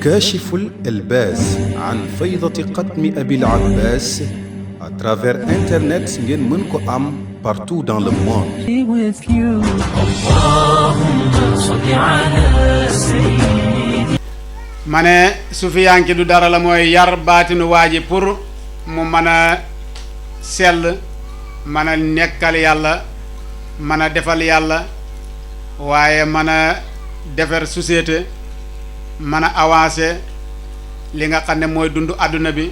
كاشف الألباس عن فيضة قتم أبي العباس à travers internet ngeen mën ko am partout dans le monde. ma ne sufiyanki du dara la mooy yar baatinu waa ji pour mu mën a sell mën a nekkal yàlla mën a defal yàlla waaye mën a defar société mën a avancer li nga xam ne mooy dund àdduna bi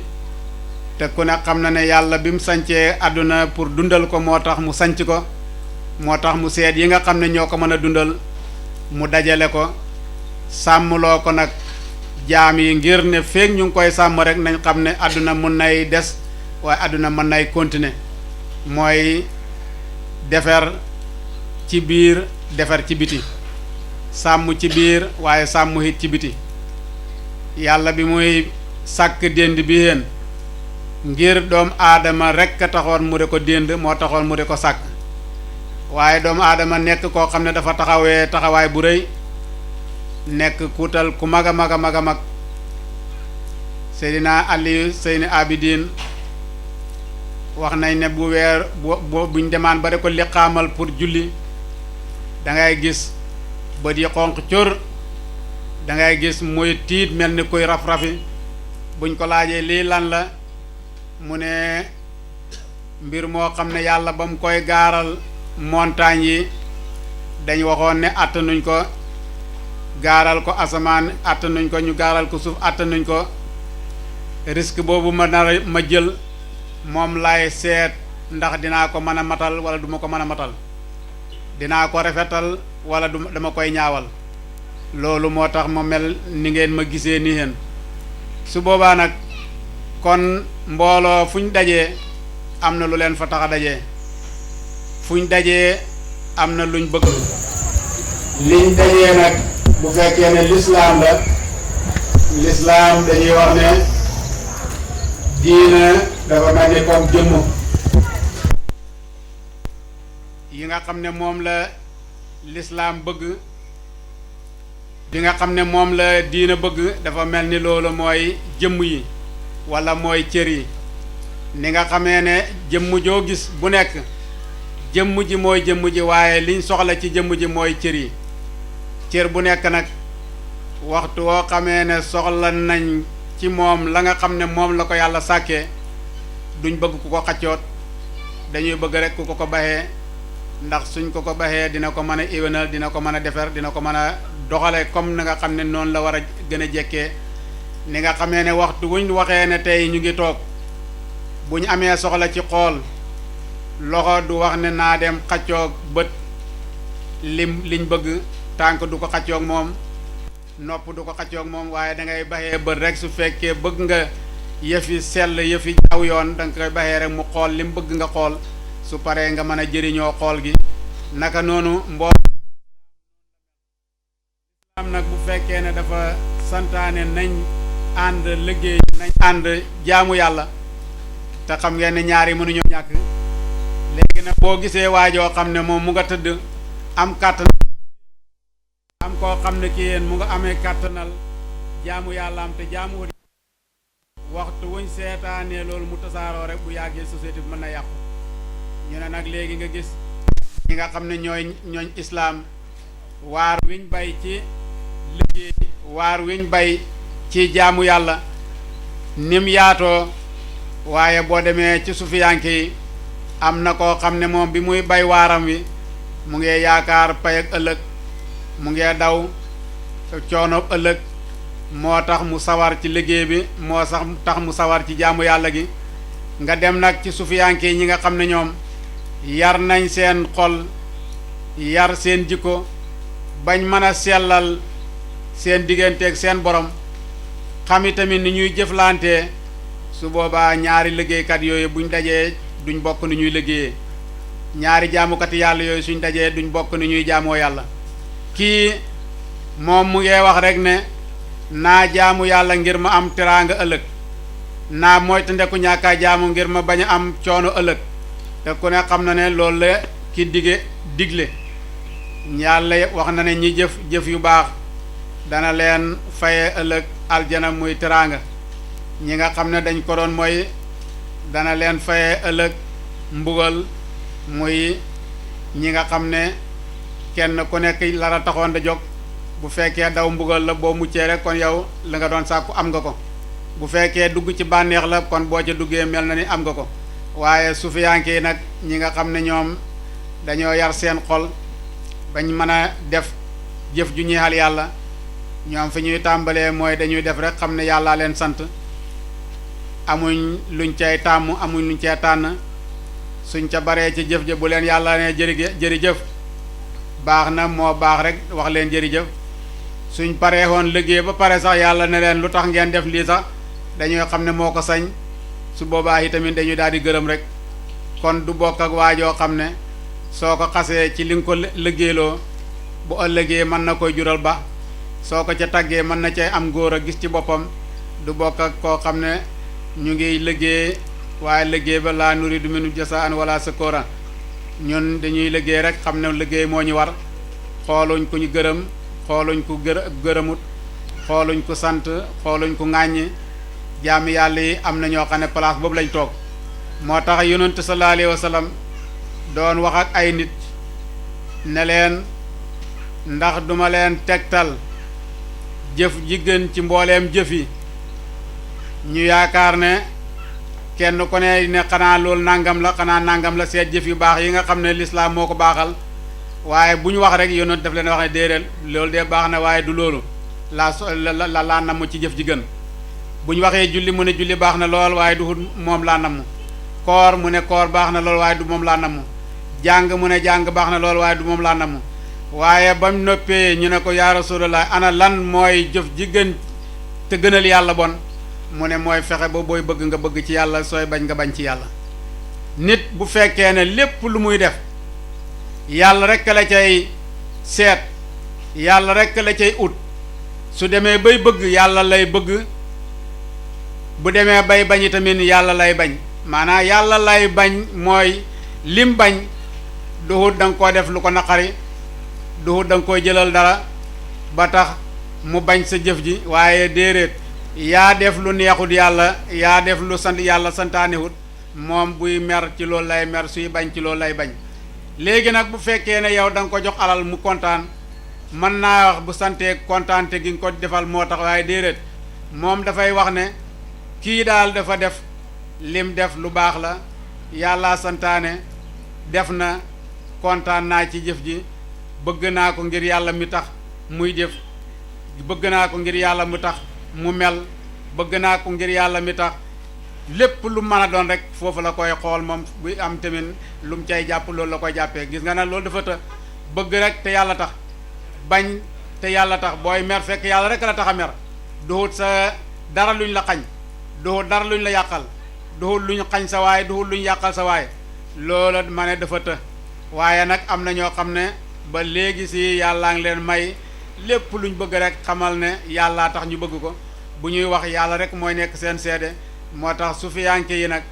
te ku ne xam na ne yàlla bi mu sancee àdduna pour dundal ko moo tax mu sanc ko moo tax mu seet yi nga xam ne ñoo ko mën a dundal mu dajale ko sàmmloo ko nag jaam yi ngir ne feek ñu ngi koy sàmm rek nañ xam ne àdduna mën nay des waaye àdduna mën nay continuer mooy defar ci biir defar ci biti sàmm ci biir waaye sàmm it ci biti yàlla bi muy sàkk dénd bi yéen ngir doom aadama rekk a taxoon mu de ko dénd moo taxoon mu de ko sàkk waaye doomu aadama nekk koo xam ne dafa taxawee taxawaay bu rëy nekk kuutal ku mag a mag a mag a mag Seydina Aliyu Seyni Abidin wax nañ ne bu weer buñ demaan ba de ko liqaamal pour julli dangay gis bët yi xonq cur dangay gis muy tiit mel ni kuy raf-rafi buñ ko laajee lii lan la mu ne mbir moo xam ne yàlla ba mu koy gaaral montagne yi dañ waxoon ne attanuñ ko gaaral ko asamaan attanuñ ko ñu gaaral ko suuf attanuñ ko risque boobu ma jël moom laay seet ndax dinaa ko mën a matal wala duma ko mën a matal dinaa ko rafetal wala dama koy ñaawal loolu moo tax ma mel ni ngeen ma gisee ni hen su boobaa nag kon mbooloo fuñ dajee am na lu leen fa tax a dajee fuñ dajee am na luñ bëgg liñ dajee nag bu fekkee ne lislaam la lislaam dañuy wax ne diina dafa mel ni comme jëmm yi nga xam ne moom la lislaam bëgg bi nga xam ne moom la diina bëgg dafa mel ni loolu mooy jëmm yi walla mooy cër yi ni nga xamee ne jëmm joo gis bu nekk jëmm ji mooy jëmm ji waaye liñ soxla ci jëmm ji mooy cër yi cër bu nekk nag waxtu woo xamee ne soxla nañ ci moom la nga xam ne moom la ko yàlla sàkkee duñ bëgg ku ko xaccoot dañuy bëgg rek ku ko baxee ndax suñ ko baxee dina ko mën a éwénal dina ko mën a defar dina ko mën a doxale comme na nga xam ne noonu la war a gën a jekkee ni nga xamee ne waxtu wuñ waxee ne tey ñu ngi toog buñ amee soxla ci xool loxo du wax ne naa dem xaccoog bët liñ bëgg tànk du ko xaccoog moom nopp du ko xaccoog moom waaye da ngay baxee bët rek su fekkee bëgg nga yëfi sell yëfi jaaw yoon da nga koy baxee rek mu xool lim bëgg nga xool su paree nga mën a jëriñoo xool gi naka noonu am nag bu fekkee ne dafa santaane nañ ànd liggéey nañ ànd jaamu yàlla te xam ngeen ne ñaar yi mënuñoo ñàkk léegi nag boo gisee waajoo xam ne moom mu nga tëdd am kàttan am koo xam ne ki yéen mu nga amee kàttanal jaamu yàlla am te jaamu waxtu wuñ seetaanee loolu mu tasaaroo rek bu yàggee société bi mën na yàqu ñu ne nag léegi nga gis ñi nga xam ne ñooñ islaam waar wiñ bay ci liggéey waar wiñ bay ci jaamu yàlla nim yaatoo waaye boo demee ci sufiyanke yi am na koo xam ne moom bi muy bay waaram wi mu ngi yaakaar pay ak ëllëg mu ngi daw coonoob ëllëg moo tax mu sawar ci liggéey bi moo sax tax mu sawar ci jaamu yàlla gi nga dem nag ci sufiyanke yi ñi nga xam ne ñoom yar nañ seen xol yar seen jikko bañ mën a sellal seen digganteeg seen borom xam tamit ni ñuy jëflantee su boobaa ñaari liggéeykat yooyu buñ dajee duñ bokk ni ñuy liggéeyee ñaari jaamukati yàlla yooyu suñ dajee duñ bokk ni ñuy jaamoo yàlla kii moom mu ngee wax rek ne naa jaamu yàlla ngir ma am teraanga ëllëg naa moytandiku ñàkkaa jaamu ngir ma bañ a am coono ëllëg te ku ne xam na ne loolu la ki digle yàlla wax na ne ñi jëf yu baax dana leen faye ëllëg aljana muy teraanga ñi nga xam ne dañ ko doon mooy dana leen faye ëllëg mbugal muy ñi nga xam ne kenn ku nekk la la taxoon da jóg bu fekkee daw mbugal la boo muccee rek kon yow la nga doon sàkku am nga ko bu fekkee dugg ci bànneex la kon boo ca duggee mel na ni am nga ko waaye sufiyanke yi nag ñi nga xam ne ñoom dañoo yar seen xol bañ mën a def jëf ju ñeexal yàlla ñoom fi ñuy tàmbalee mooy dañuy def rek xam ne yàllaa leen sant amuñ luñ cay tàmm amuñ luñ cay tànn suñ ca baree ci jëf ja bu leen yàlla ne jërëjëf baax na moo baax rek wax leen jërëjëf suñ paree woon liggéey ba pare sax yàlla ne leen lu tax ngeen def lii sax dañuy xam ne moo ko sañ su boobaa yi tamit dañuy daal di gërëm rek kon du bokk ak waajoo xam ne soo ko xasee ci li nga ko liggéeyloo bu ëllëgee mën na koy jural ba soo ko ca taggee mën na cay am góor a gis ci boppam du bokk ak koo xam ne ñu ngi liggéey waaye liggéey ba laa nuridu minhum jasaan wala sakora ñun dañuy liggéey rek xam ne liggéey moo ñu war xooluñ ku ñu gërëm xooluñ ku gërëmut xooluñ ku sant xooluñ ku ŋàññi jaami yàlla yi am na ñoo xam ne place boobu lañ toog moo tax yonent sallallahu alayhi wa sallam doon wax ak ay nit ne leen ndax duma leen tegtal jëf ji gën ci mbooleem jëf yi ñu yaakaar ne kenn ku ne xanaa loolu nangam la xanaa nangam la seet jëf yu baax yi nga xam ne lislaam moo ko baaxal waaye bu ñu wax rek yonent daf leen wax ne déedéet loolu de baax na waaye du loolu laa namm ci jëf ji gën bu ñu waxee julli mu ne julli baax na lool waaye du moom laa namm koor mu ne koor baax na lool waaye du moom laa namm jàng mu ne jàng baax na lool waaye du moom laa namm waaye bam noppee ñu ne ko yaa rasulallah ana lan mooy jëf ji gën te gënal yàlla bon mu ne mooy fexe ba booy bëgg nga bëgg ci yàlla sooy bañ nga bañ ci yàlla nit bu fekkee ne lépp lu muy def yàlla rekk la cay seet yàlla rekk la cay ut su demee bay bëgg yàlla lay bëgg bu demee bay bañ tamit yàlla lay bañ maanaam yàlla lay bañ mooy lim bañ duhut da nga koo def lu ko naqari duhut da nga koy jëlal dara ba tax mu bañ sa jëf ji waaye déedéet yaa def lu neexut yàlla yaa def lu sant yàlla santaanewut moom buy mer ci loolu lay mer suy bañ ci loolu lay bañ léegi nag bu fekkee ne yow da nga ko jox alal mu kontaan mën naa wax bu santee kontaante gi nga ko defal moo tax waaye déedéet moom dafay wax ne kii daal dafa def lim def lu baax la yàlla santaane def na kontaan naa ci jëf ji bëgg naa ko ngir yàlla mi tax muy jëf bëgg naa ko ngir yàlla mu tax mu mel bëgg naa ko ngir yàlla mi tax lépp lu mën a doon rek foofu la koy xool moom buy am tamit lu mu cay jàpp loolu la koy jàppee gis nga ne loolu dafa të bëgg rek te yàlla tax bañ te yàlla tax booy mer fekk yàlla rek la tax a mer duhut sa dara luñ la xañ duhut dara luñ la yàqal duhut luñ xañ sa waay duhut luñ yàqal sa waay loola ma ne dafa të waaye nag am na ñoo xam ne ba léegi si yàllaa ngi leen may lépp luñ bëgg rek xamal ne yàllaa tax ñu bëgg ko bu ñuy wax yàlla rek mooy nekk seen seede moo tax sufiyanke yi nag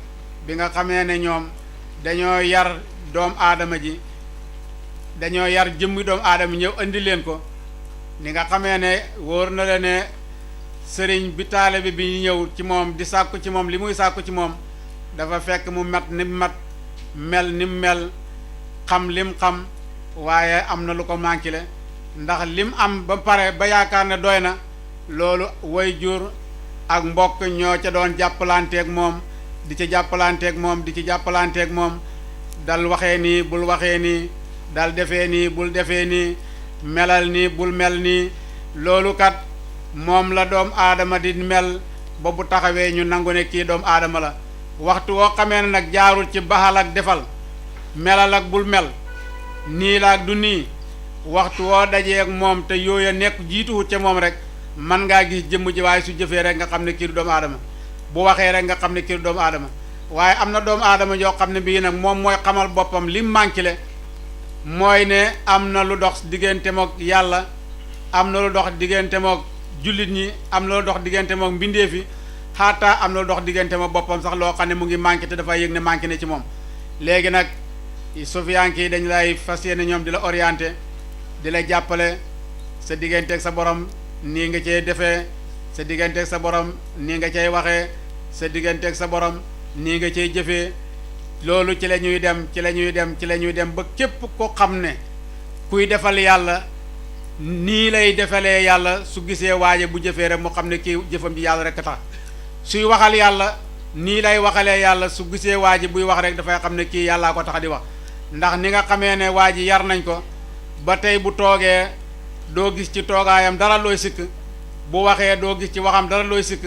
bi nga xamee ne ñoom dañoo yar doom aadama ji dañoo yar jëmmi doomu aadama ñëw indi leen ko ni nga xamee ne wóor na la ne sëriñ bi taalibe bi ñëw ci moom di sàkku ci moom li muy sàkku ci moom dafa fekk mu mat ni mu mat mel ni mu mel xam lim xam waaye am na lu ko manqué le ndax lim am ba pare ba yaakaar ne doy na loolu way jur ak mbokk ñoo ca doon jàppalanteeg moom di ci jàppalanteeg moom di ci jàppalanteeg moom dal waxee nii bul waxee nii dal defee nii bul defee nii melal nii bul mel nii loolu kat moom la doom aadama di mel ba bu taxawee ñu nangu ne kii doom aadama la waxtu woo xamee ne nag jaarul ci baxal ak defal melal ak bul mel nii la ak du nii waxtu woo dajee ak moom te yooya nekk jiituwut ca moom rek man ngaa gis jëmm ji waaye su jëfee rek nga xam ne kii du doomu aadama bu waxee rek nga xam ne kii du doomu aadama waaye am na doomu aadama yoo xam ne bii nag moom mooy xamal boppam lim manqué le mooy ne am na lu dox diggante mook yàlla am na lu dox diggante mook jullit ñi am na lu dox diggante mook mbindeef yi xaataa am na lu dox diggante mook boppam sax loo xam ne mu ngi manqué te dafay yëg ne manqué ne ci moom léegi nag sufiyanke yi dañ lay fas yéene ñoom di la orienté di la jàppale sa diggante ak sa borom nii nga cee defee sa digganteeg sa borom nii nga cay waxee sa digganteeg sa borom nii nga cay jëfee loolu ci la ñuy dem ci la ñuy dem ci la ñuy dem ba képp ko xam ne kuy defal yàlla nii lay defalee yàlla su gisee waaje bu jëfee rek mu xam ne kii jëfam ji yàlla rek tax suy waxal yàlla nii lay waxalee yàlla su gisee waaji buy wax rek dafay xam ne kii yàllaa ko tax di wax ndax ni nga xamee ne waa ji yar nañ ko ba tey bu toogee doo gis ci toogaayam dara looy sikk bu waxee doo gis ci waxam dara looy sikk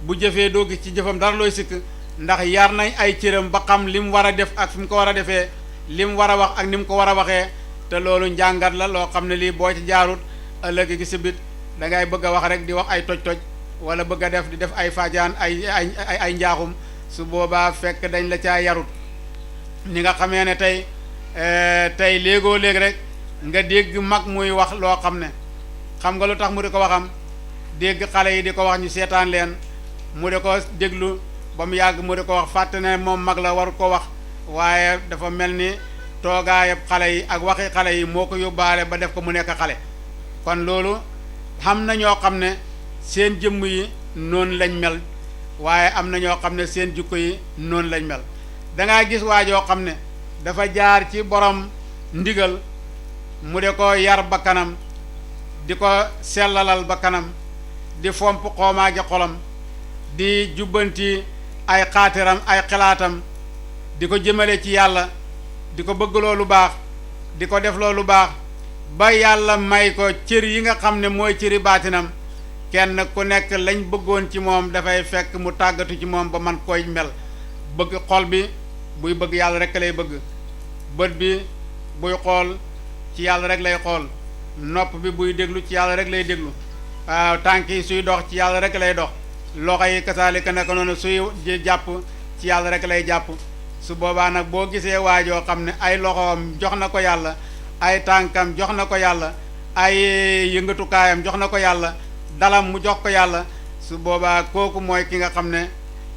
bu jëfee doo gis ci jëfam dara looy sikk ndax yar nañ ay cëram ba xam li mu war a def ak fi mu ko war a defee li mu war a wax ak ni mu ko war a waxee te loolu njàngat la loo xam ne lii boo ci jaarut ëllëg gi si bit da ngay bëgg a wax rek di wax ay toj-toj wala bëgg a def di def ay fajaan ay njaaxum su boobaa fekk dañ la caa yarut ni nga xamee ne tey léegoo léegi rek nga dégg mag muy wax loo xam ne xam nga lu tax mu di ko waxam dégg xale yi di ko wax ñu seetaan leen mu di ko déglu ba mu yàgg mu di ko wax fàtte ne moom mag la waru ko wax waaye dafa mel ni toogaayab xale yi ak waxi xale yi moo ko yóbbaale ba def ko mu nekk xale kon loolu xam na ñoo xam ne seen jëmm yi noonu lañ mel waaye am na ñoo xam ne seen jukko yi noonu lañ mel dangaa gis waajoo xam ne dafa jaar ci borom ndigal mu de ko yar ba kanam di ko sellalal ba kanam di fomp xoomaagi xolam di jubbanti ay xaatiram ay xalaatam di ko jëmale ci yàlla di ko bëgg loolu baax di ko def loolu baax ba yàlla may ko cër yi nga xam ne mooy cëri baatinam kenn ku nekk lañ bëggoon ci moom dafay fekk mu tàggatu ci moom ba man koy mel bëgg xol bi buy bëgg yàlla rek lay bëgg bët bi buy xool ci yàlla rek lay xool nopp bi buy déglu ci yàlla rek lay déglu waaw tànk yi suy dox ci yàlla rek lay dox loxo yi kasaalika naka noonu suy jàpp ci yàlla rek lay jàpp su boobaa nag boo gisee waajoo xam ne ay loxoom jox na ko yàlla ay tànkam jox na ko yàlla ay yëngatukaayam jox na ko yàlla dalam mu jox ko yàlla su boobaa kooku mooy ki nga xam ne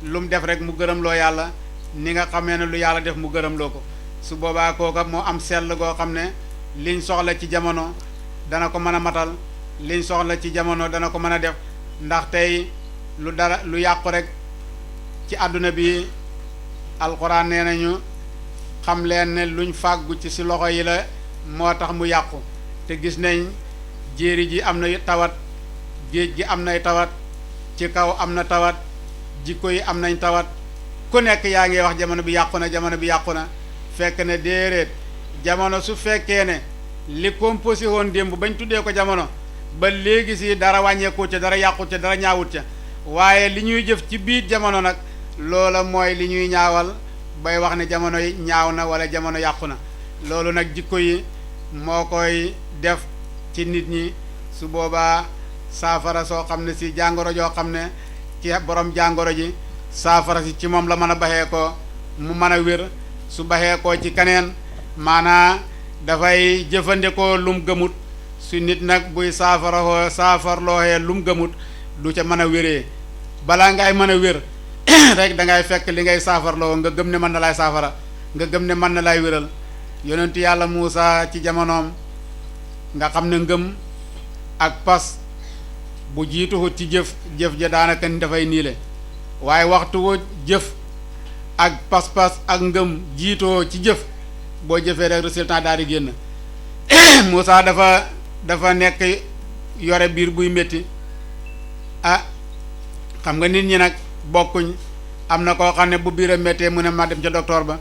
lu mu def rek mu gërëm loo yàlla ni nga xamee ne lu yàlla def mu gërëm loo ko su boobaa kooka moo am sell goo xam ne liñ soxla ci jamono dana ko mën a matal liñ soxla ci jamono dana ko mën a def ndax tey lu yàqu rek ci àdduna bi alxuraan nee nañu xam leen ne luñ fàggu ci si loxo yi la moo tax mu yàqu te gis nañ jéeri ji am na tawat géej gi am nay tawat ci kaw am na tawat jikko yi am nañ tawat ku nekk yaa ngi wax jamono bi yàqu na jamono bi yàqu na fekk ne déeréet jamono su fekkee ne li composé woon démb bañ tuddee ko jamono ba léegi si dara wàññeekut ca dara yàqut ca dara ñaawut ca waaye li ñuy jëf ci biir jamono nag loola mooy li ñuy ñaawal bay wax ne jamono yi ñaaw na wala jamono yàqu na loolu nag jikko yi moo koy def ci nit ñi su boobaa saafara soo xam ne si jàngoro joo xam ne ci borom jàngoro ji saafara si ci moom la mën a baxee ko mu mën a wér su baxee ko ci keneen maanaa dafay jëfandikoo lum gëmut su nit nag buy saafarlooxee lum gëmut du ca mën a wéree balaa ngay mën a wér rek da ngay fekk li ngay saafarloo nga gëm ne mën na lay saafara nga gëm ne mën na lay wéral yonentu yàlla Muusa ci jamonoom nga xam ne ngëm ak pas bu jiituwut ci jëf ja daanaka ni dafay niile waaye waxtu wo jëf ak pas-pas ak ngëm jiitoo ci jëf boo jëfee rek résultat daal di génn Muusa dafa nekk yore biir buy métti xam nga nit ñi nag bokkuñ am na koo xam ne bu biiram méttee mu ne ma dem ca docteur ba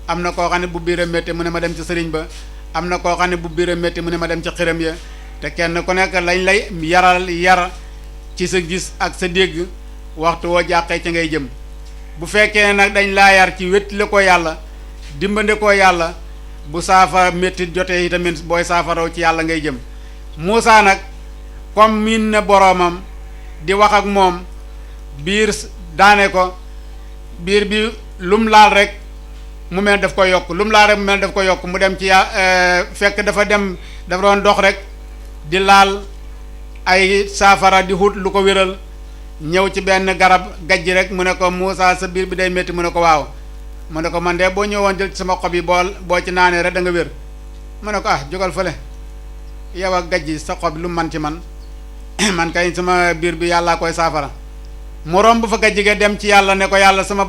am na koo xam ne bu biiram méttee mu ne ma dem ca sëriñ ba am na koo xam ne bu biiram méttee mu ne ma dem ca xiram ya te kenn ku nekk lañ lay yar ci sa gis ak sa dégg waxtu woo jàqee ca ngay jëm bu fekkee nag dañ laa yar ci wéttile ko yàlla dimbande ko yàlla bu saafara métti jotee itamit booy saafaraw ci yàlla ngay jëm Muusa nag comme miin na boroomam di wax ak moom biir daane ko biir bi lum laal rek mu mel daf ko yokk lum laal rek mu mel daf ko yokk mu dem ci fekk dafa doon dox rek di laal ay saafara di xut lu ko wéral ñëw ci benn garab gajj rek mu ne ko Muusa sa biir bi day métti mu ne ko waaw mu ne ko man de boo ñëwoon jël ci sama xob yi boo ci naanee rek da nga wér mu ne ko jógal fële yow ak gajj sa xob lu man ci man man kay sama biir bi yàllaa koy saafara. mu romb fa gajj ga dem ci yàlla ne ko yàlla sama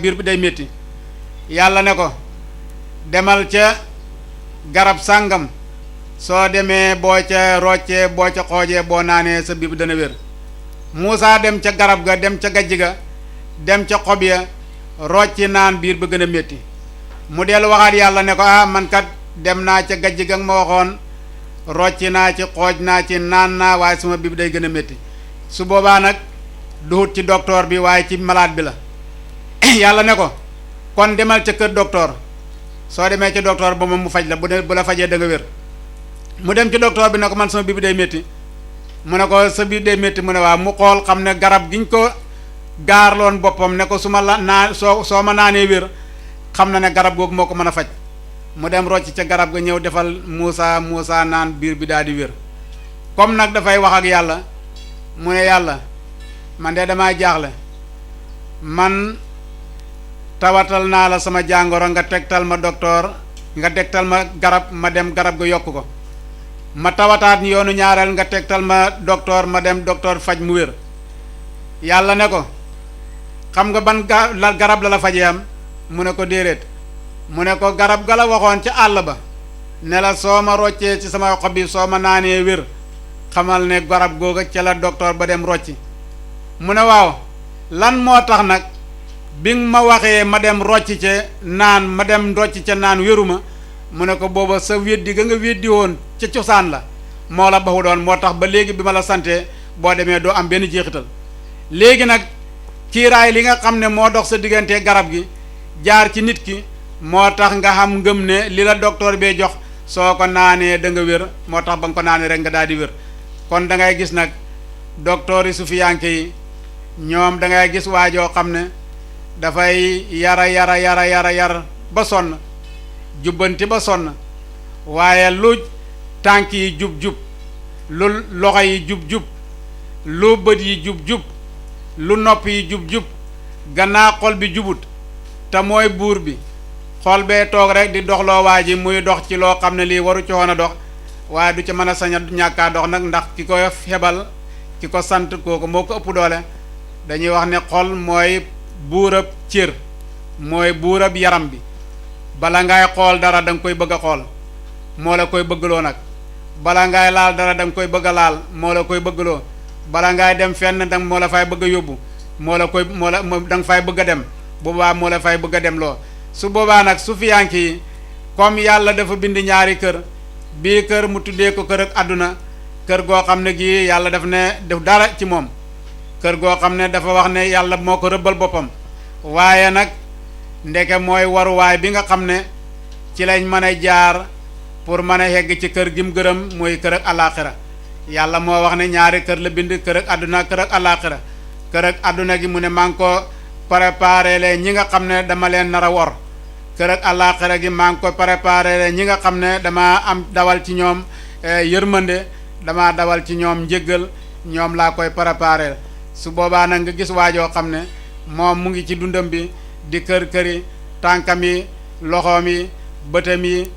biir bi day métti. yàlla ne ko demal ca garab sàngam soo demee boo ca roccee boo ca xoojee boo naanee sa biir bi dana wér. Muusaa dem ca garab ga dem ca gajj ga dem ca xob ya rocci naan biir ba gën a métti. mu dellu waxaat yàlla ne ko man kat dem naa ca gajj ga ma waxoon rocci naa ci xooj naa ci naan naa waaye sama biir bi day gën a métti. su boobaa nag duhut ci docteur bi waaye ci malade bi la. yàlla ne ko kon demal ca kër docteur soo demee ca docteur ba moom mu faj la bu la fajee da nga wér. mu dem ci docteur bi ne ko man sama biir bi day métti. mu ne ko sa biir day métti mu ne waaw mu xool xam ne garab giñ ko gaarloon boppam ne ko su ma la naa soo ma naanee wér xam na ne garab googu moo ko mën a faj. mu dem rocc ca garab ga ñëw defal Muusaa naan biir bi daal di wér. comme nag dafay wax ak yàlla mu ne yàlla man de damaa jaaxle man tawatal naa la sama jàngoro nga tegtal ma docteur nga tegtal ma garab ma dem garab ga yokk ko. ma tawataat yoonu ñaareel nga tegtal ma docteur ma dem docteur faj mu wér. yàlla ne ko xam nga ban garab la fajee am mu ne ko déedéet. mu ne ko garab ga la waxoon ca àll ba ne la soo ma roccee ci sama xob bi soo ma naanee wér xamal ne garab googa ca la docteur ba dem rocci. mu ne waaw lan moo tax nag bi nga ma waxee ma dem rocci ca naan ma dem rocci ca naan wéruma mu ne ko booba sa weddi ga nga weddi woon ca cosaan la moo la baxu doon moo tax ba léegi bi ma la santee boo demee doo am benn jeexital. léegi nag kiiraay li nga xam ne moo dox sa diggante garab gi jaar ci nit ki moo tax nga xam ngëm ne li la docteur bee jox soo ko naanee da nga wér moo tax ba nga ko naanee rek nga daal di wér. kon da ngay gis nag docteur yi sufiyanke yi ñoom da ngay gis waajoo xam ne dafay yara ba sonn jubbanti ba sonn waaye lu tànk yi jub lu loxo yi jub lu bët yi jub lu nopp yi jub gannaaw xol bi jubut te mooy buur bi xol bee toog rek di doxloo waa ji muy dox ci loo xam ne lii waru ci woon a dox waaye du ci mën a sañ a ñàkkaa dox nag ndax ki ko xebal ki ko sant kooku moo ko ëpp doole. dañuy wax ne xol mooy buurab cër mooy buurab yaram bi bala ngay xool dara da nga koy bëgg a xool moo la koy bëggloo nag bala ngay laal dara da nga koy bëgg a laal moo la koy bëggloo bala ngay dem fenn danga moo la fay bëgg a yóbbu moo la da nga fay bëgg a dem boobaa moo la fay bëgg a dem loo. su boobaa nag sufiyanke yi comme yàlla dafa bind ñaari kër bii kër mu tuddee ko kër ak àdduna kër goo xam ne gii yàlla daf ne def dara ci moom kër goo xam ne dafa wax ne yàlla moo ko rëbbal boppam waaye nag ndeke mooy waruwaay bi nga xam ne ci lañ mën a jaar pour mën a yegg ci kër gi mu gërëm mooy kër ak alaaxira. yàlla moo wax ne ñaari kër la bind kër ak àdduna kër ak alaaxira. kër ak àdduna gi mu ne maa ngi ko préparé leen ñi nga xam ne dama leen nar a wor kër ak alaaxira gi maa ngi ko préparé leen ñi nga xam ne dama am dawal ci ñoom yërmande dama dawal ci ñoom njëggal ñoom laa koy préparé. su boobaa nag nga gis waajoo xam ne moom mu ngi ci dundam bi di kër-këri tànkam yi loxoom yi bëtam yi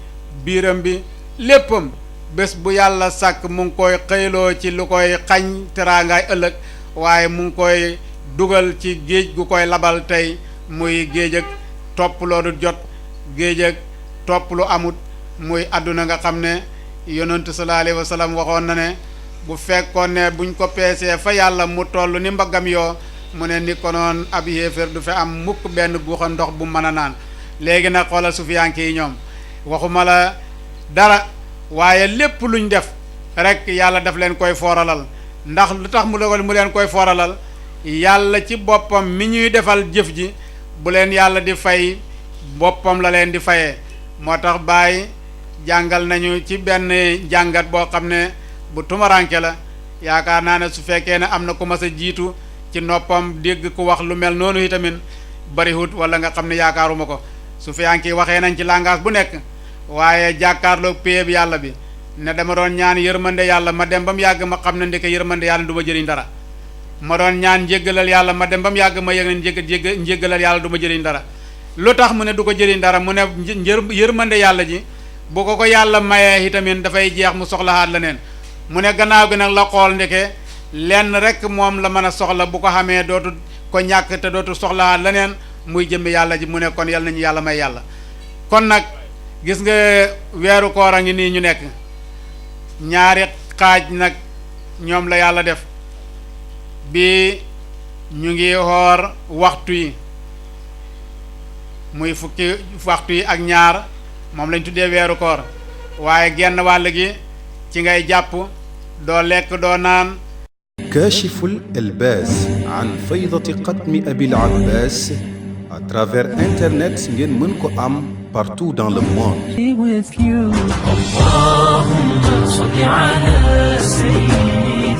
biiram bi léppam bés bu yàlla sàkk mu ngi koy xëyloo ci lu koy xañ teraangaay ëllëg waaye mu ngi koy dugal ci géej gu koy labal tey muy géej ak topp loo du jot géej ak topp lu amut muy àdduna nga xam ne yonentu sallallahu alayhi wa sallam waxoon na ne bu fekkoon ne buñ ko peesee fa yàlla mu toll ni mbaggam yoo mu ne ni ko noon ab yéeféer du fi am mukk benn guuxa ndox bu mën a naan. léegi nag xoolal sufiyanke yi ñoom waxuma la dara waaye lépp luñ def rek yàlla daf leen koy fooralal ndax lu tax mu leen koy fooralal yàlla ci boppam mi ñuy defal jëf ji bu leen yàlla di fay boppam la leen di fayee. moo tax Baay jàngal nañu ci benn jàngat boo xam ne bu tumaranke la yaakaar naa ne su fekkee ne am na ku mas a jiitu ci noppam dégg ku wax lu mel noonu itamit bariwut wala nga xam ne yaakaaruma ko. su fiyanke waxee nañ ci langage bu nekk waaye jàkkaarloo péeb yàlla bi ne dama doon ñaan yërmande yàlla ma dem ba mu yàgg ma xam ne ndeke yërmande yàlla du ma jëriñ dara. ma doon ñaan njéggalal yàlla ma dem ba mu yàgg ma yëg ne njéggalal yàlla du ma jëriñ dara. lu tax mu ne du ko jëriñ dara mu ne yërmande yàlla ji bu ko yàlla mayee itamit dafay jeex mu soxlahaat leneen. mu ne gannaaw gi nag la xool ndeke lenn rek moom la mën a soxla bu ko xamee dootu ko ñàkk te dootu soxlaa leneen muy jëmmi yàlla ji mu ne kon yàlla nañu yàlla may yàlla kon nag gis nga weeru koor a ngi nii ñu nekk ñaari xaaj nag ñoom la yàlla def bi ñu ngi xoor waxtu yi muy fukki waxtu yi ak ñaar moom lañ tuddee weeru koor waaye genn wàll gi ci ngay jàpp doo lekk doo naan كاشف الألباس عن فيضة قتم أبي العباس à travers internet ngeen mën ko am partout dans le monde. Allahumma salli ala sayyidina